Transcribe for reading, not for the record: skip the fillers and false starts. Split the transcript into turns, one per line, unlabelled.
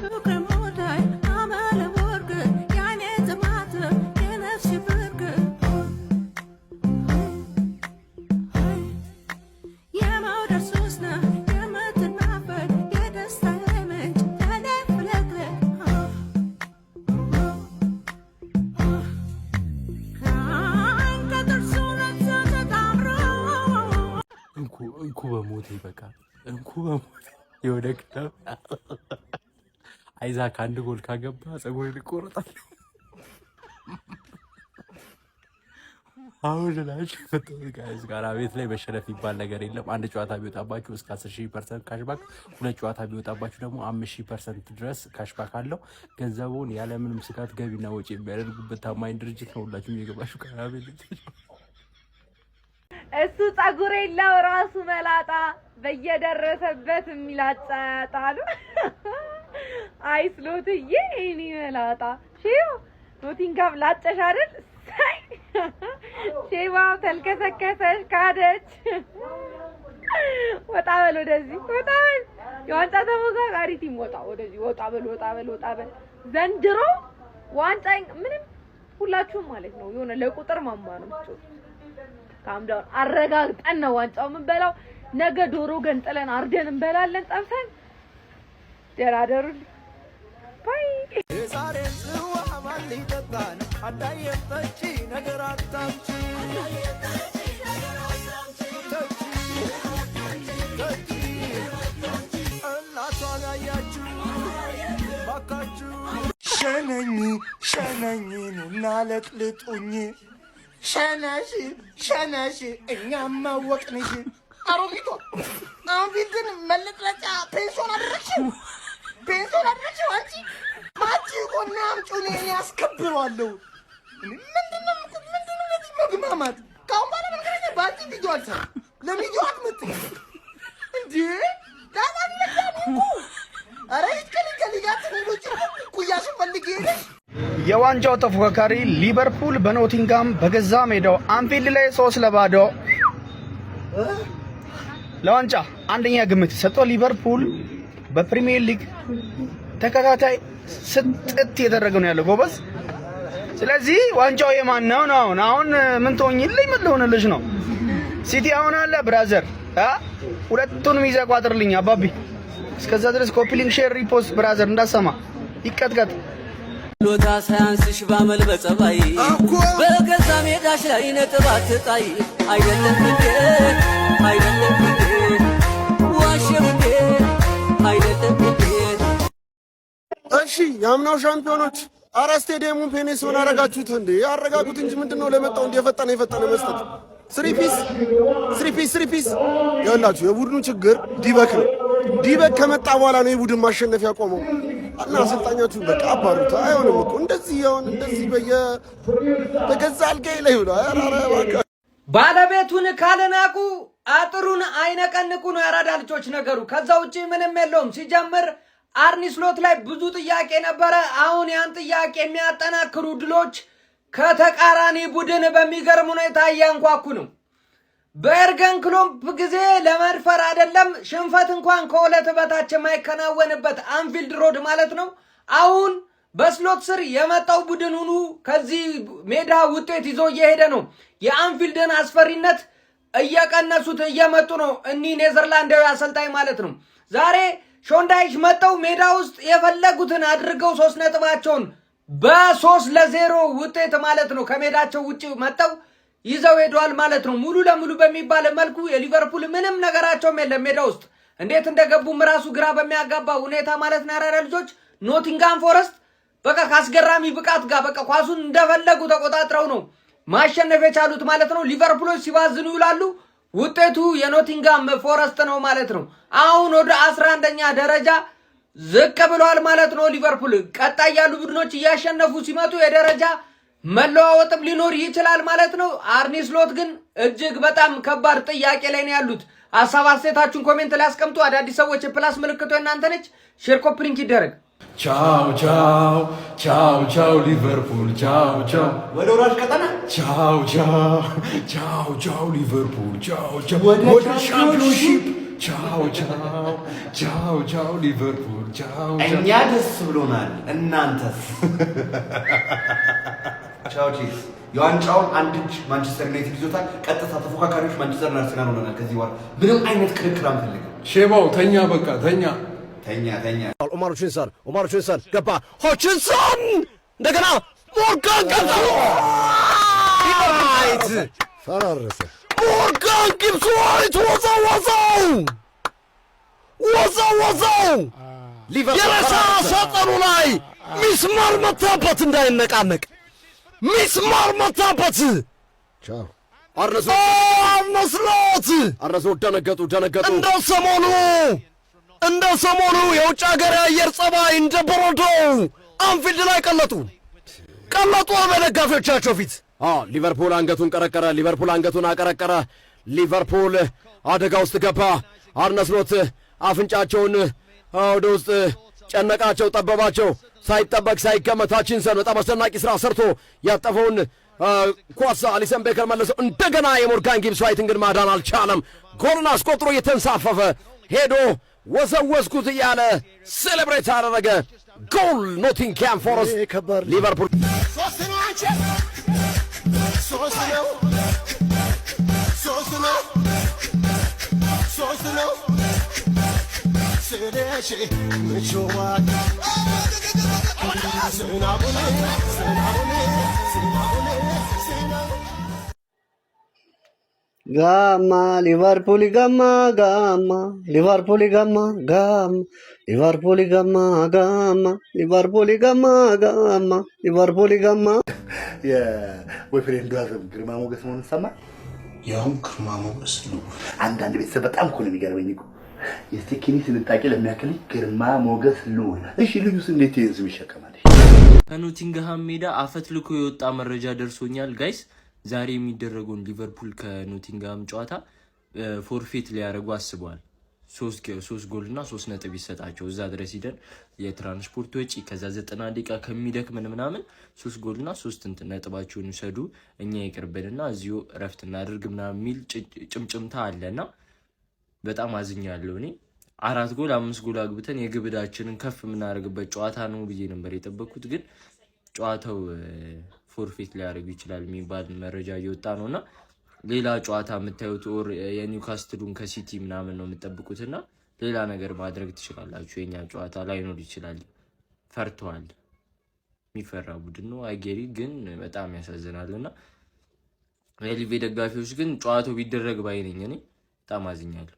ፍቅር ሙዳይ አመለ ወርቅ የዓይኔ ጥማት የነፍሴ ብርቅ የመውደድ ሱስ ነህ የምትናፈቅ የደስታዬ ምንጭ የኔ ፍልቅልቅ ከዓይን ከጥርሱ ለብሶ ተጣምሮ
እንኩ እንኩ በሞቴ፣ በቃ እንኩ በሞቴ። የሆነ ክለብ አይዛክ አንድ ጎል ካገባ ፀጉሬን እቆረጣለሁ። አሁን ላችሁ የመጣሁት guys ጋራ ቤት ላይ መሸነፍ የሚባል ነገር የለም። አንድ ጨዋታ ቢወጣባችሁ እስከ 10,000% cashback፣ ሁለት ጨዋታ ቢወጣባችሁ ደግሞ 5,000% ድረስ cashback አለው። ገንዘቡን ያለምንም ስጋት ገቢና ወጪ የሚያደርጉበት ታማኝ ድርጅት ነው። ሁላችሁም እየገባችሁ ጋራ ቤት
እሱ ጸጉር የለው ራሱ መላጣ በየደረሰበት የሚላጫ አሉ። አይ ስሎትዬ፣ እኔ መላጣ ሼው ኖቲንጋም ላጨሽ አይደል? ሳይ ሼባው ተልከሰከሰሽ ካደች። ወጣ በል ወደዚህ፣ ወጣ በል የዋንጫ ተፎካካሪ team፣ ወጣ ወደዚህ፣ ወጣ በል፣ ወጣ በል፣ ወጣ በል። ዘንድሮ ዋንጫ ምንም ሁላችሁም ማለት ነው የሆነ ለቁጥር ማማ ነው የምትጮቱት። Calm down። አረጋግጠን ነው ዋንጫው የምንበላው። ነገ ዶሮ ገንጥለን አርደን እንበላለን ጠብሰን። ደህና ደሩልኝ። Bye።
የዛሬን ጽዋ ማን ሊጠጣ ነው? አዳየም ጠጪ ነገር አታምጪ፣ ጠጪ ጠጪ። እናቷን ያያችሁ ባካችሁ።
ሸነኝ ሸነኝ ኑና ለቅልጡኝ፣ ሸነሽ ሸነሽ እኛም ማወቅንሽ። አሮጊቷ አሁን ፊትን መለጥለጫ ፔንሶን አደረግሽው፣ ፔንሶን አደረግሽው። አንቺ ማቺ ቆና አምጪው፣ እኔ አስከብረዋለሁ። ምንድነው ምንድነው እንደዚህ መግማማት? ከአሁን በኋላ በነገራችን ላይ በአንቺ ቪዲዮ አልሰራም። ለቪዲዮ አትመጥኝም እንዴ? ዳዳን ለዳን እኮ ኧረ ሂድ ከሊጋችን ሌሎች ኩያሽን ፈልጌ ሄደሽ።
የዋንጫው ተፎካካሪ ሊቨርፑል በኖቲንጋም በገዛ ሜዳው አንፊልድ ላይ 3-0። ለዋንጫ አንደኛ ግምት ሰጥቶ ሊቨርፑል በፕሪሚየር ሊግ ተከታታይ ስጥት እየተደረገ ነው ያለው ጎበዝ። ስለዚህ ዋንጫው የማን ነው ነው? አሁን አሁን ምን ትሆኝልኝ ምን ልሆንልሽ ነው? ሲቲ አሁን አለ brother አ ሁለቱንም ይዘህ ቋጥርልኝ አባቢ። እስከዛ ድረስ copy link፣ share፣ repost brother እንዳሰማ ይቀጥቀጥ።
ሎታ ሳያንስሽ ባመል በጸባይ በገዛ ሜዳሽ ላይ ነጥብ አትጣይ። አይደለም እንዴ? አይደለም እንዴ? ዋሸው እንዴ? አይደለም እንዴ?
እሺ የአምናው ሻምፒዮኖች፣ አረ ስቴዲየሙን ፔኔሶን አረጋችሁት እንዴ? አረጋጉት እንጂ። ምንድነው ለመጣው እንደ የፈጠነ የፈጠነ መስጠት? Three piece, three piece, three piece። ይኸውላችሁ የቡድኑ ችግር ዲበክ ነው። ዲበክ ከመጣ በኋላ ነው የቡድን ማሸነፍ ያቆመው። እና አሰልጣኛችሁን በቃ አባሩት። አይሆንም እኮ እንደዚህ አሁን እንደዚህ በገዛ አልጋዬ ላይ ብሎ ኧረ ኧረ እባክህ።
ባለቤቱን ካልናቁ አጥሩን አይነቀንቁ ነው ያራዳ ልጆች ነገሩ። ከዛ ውጭ ምንም የለውም። ሲጀምር አርኒ ስሎት ላይ ብዙ ጥያቄ ነበረ። አሁን ያን ጥያቄ የሚያጠናክሩ ድሎች ከተቃራኒ ቡድን በሚገርም ሁኔታ እያንኳኩ ነው። በኤርገን ክሎፕ ጊዜ ለመድፈር አይደለም ሽንፈት እንኳን ከሁለት በታች የማይከናወንበት አንፊልድ ሮድ ማለት ነው። አሁን በስሎት ስር የመጣው ቡድን ሁኑ ከዚህ ሜዳ ውጤት ይዞ እየሄደ ነው። የአንፊልድን አስፈሪነት እየቀነሱት እየመጡ ነው እኒህ ኔዘርላንዳዊ አሰልጣኝ ማለት ነው። ዛሬ ሾን ዳይች መጥተው ሜዳ ውስጥ የፈለጉትን አድርገው ሶስት ነጥባቸውን በ3-0 ውጤት ማለት ነው ከሜዳቸው ውጭ መጥተው ይዘው ሄደዋል ማለት ነው። ሙሉ ለሙሉ በሚባል መልኩ የሊቨርፑል ምንም ነገራቸውም የለም ሜዳ ውስጥ፣ እንዴት እንደገቡም ራሱ ግራ በሚያጋባ ሁኔታ ማለት ነው። ያራዳ ልጆች ኖቲንጋም ፎረስት በቃ ከአስገራሚ ብቃት ጋር በቃ ኳሱን እንደፈለጉ ተቆጣጥረው ነው ማሸነፍ የቻሉት ማለት ነው። ሊቨርፑሎች ሲባዝኑ ይውላሉ። ውጤቱ የኖቲንጋም ፎረስት ነው ማለት ነው። አሁን ወደ 11ኛ ደረጃ ዝቅ ብሏል ማለት ነው ሊቨርፑል። ቀጣይ ያሉ ቡድኖች እያሸነፉ ሲመጡ የደረጃ መለዋወጥም ሊኖር ይችላል ማለት ነው። አርኒ ስሎት ግን እጅግ በጣም ከባድ ጥያቄ ላይ ነው ያሉት። ሀሳብ አስተያየታችሁን comment ላይ አስቀምጡ። አዳዲስ ሰዎች የ plus ምልክቱ እናንተ ነች። Share፣ copy link ይደረግ።
ቻው ቻው ቻው ቻው ሊቨርፑል ቻው ቻው።
ወደ ወራጅ ቀጠና።
ቻው ቻው ቻው ቻው ሊቨርፑል ቻው ቻው ወደ ሻምፒዮንሺፕ። ቻው ቻው ቻው ቻው ሊቨርፑል ቻው።
እኛ ደስ ብሎናል፣ እናንተስ? ቻው ቼስ። የዋንጫውን አንድ እጅ ማንቸስተር ዩናይትድ ይዞታል። ቀጥታ ተፎካካሪዎች ማንቸስተርና አርሰናል ሆነናል። ከዚህ በኋላ ምንም አይነት ክርክር አንፈልግም።
ሼባው ተኛ፣ በቃ ተኛ።
ተኛ ተኛ።
ኦማር ሆችንሰን፣ ኦማር ሆችንሰን ገባ። ሆችንሰን እንደገና ሞርጋን ጊብስ ዋይት
ፈራረሰ።
ሞርጋን ጊብስ ዋይት ወዘወዘው፣ ወዘወዘው። የሬሳ ሳጥኑ ላይ ሚስማር መታበት፣ እንዳይነቃነቅ ሚስማር መታበት።
ቻው።
አርነ ስሎት
አርነ ስሎት ደነገጡ፣ ደነገጡ።
እንደ ሰሞኑ የውጭ ሀገር የአየር ጸባይ እንደ በረዶው አንፊልድ ላይ ቀለጡ፣ ቀለጡ በደጋፊዎቻቸው ፊት።
አዎ፣ ሊቨርፑል አንገቱን ቀረቀረ። ሊቨርፑል አንገቱን አቀረቀረ። ሊቨርፑል አደጋ ውስጥ ገባ። አርነ ስሎት አፍንጫቸውን ወደ ውስጥ ጨነቃቸው፣ ጠበባቸው። ሳይጠበቅ ሳይገመት ሃቺንሰን በጣም አስደናቂ ስራ ሰርቶ ያጠፈውን ኳስ አሊሰን ቤከር መለሰው። እንደገና የሞርጋን ጊብስ ዋይትን ግን ማዳን አልቻለም። ጎልን አስቆጥሮ እየተንሳፈፈ ሄዶ ወዘወዝኩት እያለ celebrate አደረገ። ጎል ኖቲንግሃም ፎረስት ሊቨርፑል።
ሶስት ነው፣ አንቺ ሶስት ነው፣ ሶስት ነው፣ ሶስት ነው ስለሽ ምችዋል ዝናቡን ዝናቡን ዝናቡን ዝናቡን።
ጋማ ሊቨርፑል ጋማ ጋማ ሊቨርፑል ጋማ ጋማ ሊቨርፑል ጋማ ጋማ ሊቨርፑል ጋማ ጋማ ሊቨርፑል ጋማ።
የ boyfriend ዷ ስም ግርማ ሞገስ መሆኑን ሰማ።
ያውም ግርማ ሞገስ ነው።
አንዳንድ ቤተሰብ በጣም እኮ ነው የሚገርመኝ እኮ፣ የስቴኪኒ ስንጣቂ ለሚያክል ግርማ ሞገስ ልዑል። እሺ ልጁስ እንዴት ይህን ስም ይሸከማል?
ከኖቲንግሃም ሜዳ አፈትልኮ የወጣ መረጃ ደርሶኛል guys። ዛሬ የሚደረገውን ሊቨርፑል ከኖቲንግሃም ጨዋታ forfeit ሊያደርጉ አስበዋል። ሶስት ጎል እና 3 ነጥብ ይሰጣቸው፣ እዛ ድረስ ሂደን የትራንስፖርት ወጪ ከዛ 90 ደቂቃ ከሚደክምን ምናምን 3 ጎል እና ሶስት እንትን ነጥባቸውን ይውሰዱ፣ እኛ ይቅርብንና እዚሁ እረፍት እናድርግ ምናምን የሚል ጭምጭምታ አለና በጣም አዝኛለሁ። እኔ አራት ጎል አምስት ጎል አግብተን የግብ ዕዳችንን ከፍ የምናደርግበት ጨዋታ ነው ብዬ ነበር የጠበቅኩት። ግን ጨዋታው forfeit ሊያደርጉ ይችላል የሚባል መረጃ እየወጣ ነው እና ሌላ ጨዋታ የምታዩት or የኒውካስትሉን ከሲቲ ምናምን ነው የምጠብቁት እና ሌላ ነገር ማድረግ ትችላላችሁ። የኛ ጨዋታ ላይኖር ይችላል። ፈርተዋል። የሚፈራ ቡድን ነው አጌሪ ግን በጣም ያሳዝናል እና የሊቬ ደጋፊዎች ግን ጨዋታው ቢደረግ ባይ ነኝ እኔ፣ በጣም አዝኛለሁ።